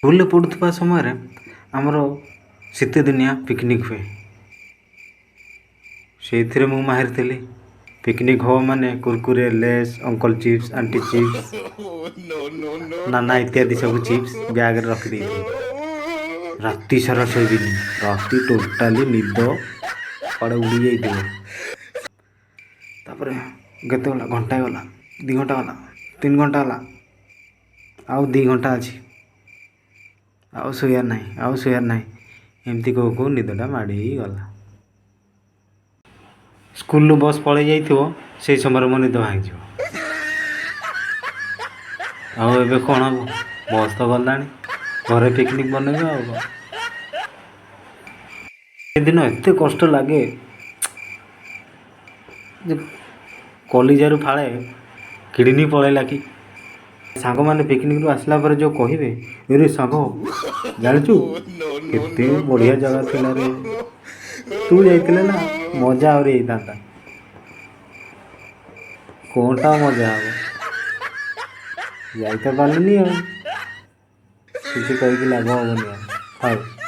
ସ୍କୁଲରେ ପଢ଼ୁଥିବା ସମୟରେ ଆମର ଶୀତଦିନିଆ ପିକନିକ୍ ହୁଏ। ସେଇଥିରେ ମୁଁ ମାହିର ଥିଲି। ପିକନିକ୍ ହେବ ମାନେ Kurkure, Lays, Uncle Chips, Aunty Chips, ନାନା ଇତ୍ୟାଦି ସବୁ ଚିପ୍ସ ବ୍ୟାଗରେ ରଖିଦେଇଥିଲି। ରାତି ସାରା ଶୋଇବିନି, ରାତି ଟୋଟାଲି ନିଦ କୁଆଡ଼େ ଉଡ଼ି ଯାଇଥିବ। ତାପରେ କେତେ ଗଲା, ଘଣ୍ଟାଏ ଗଲା, 2 ଘଣ୍ଟା ଗଲା, 3 ଘଣ୍ଟା ଗଲା, ଆଉ 2 ଘଣ୍ଟା ଅଛି, ଆଉ ଶୋଇବାର ନାହିଁ, ଆଉ ଶୋଇବାର ନାହିଁ, ଏମିତି କହୁ କହୁ ନିଦଟା ମାଡ଼ି ଗଲା। ସ୍କୁଲରୁ ବସ୍ ପଳେଇ ଯାଇଥିବ, ସେଇ ସମୟରେ ମୋ ନିଦ ଭାଙ୍ଗିଯିବ। ଆଉ ଏବେ କ'ଣ ହବ? ବସ୍ ତ ଗଲାଣି, ଘରେ ପିକନିକ୍ ବନେଇବେ ଆଉ କ'ଣ। ସେଦିନ ଏତେ କଷ୍ଟ ଲାଗେ ଯେ କଲିଜାରୁ ଫାଳେ କିଡ଼ନୀ ପଳେଇଲା କି। ସାଙ୍ଗମାନେ ପିକନିକ୍ରୁ ଆସିଲା ପରେ ଯେଉଁ କହିବେ, "ଏରେ ସାଙ୍ଗ, ଜାଣିଛୁ, କେତେ ବଢ଼ିଆ ଜାଗା ଥିଲା ରେ, ତୁ ଯାଇଥିଲେ ନା ମଜା ଆହୁରି ହେଇଥାନ୍ତା।" କ'ଣଟା ମଜା ହବ? ଯାଇ ତ ପାରିଲିନି, ଆଉ କିଛି କହିକି ଲାଭ ହେବନି। ଆଉ ଥାଉ।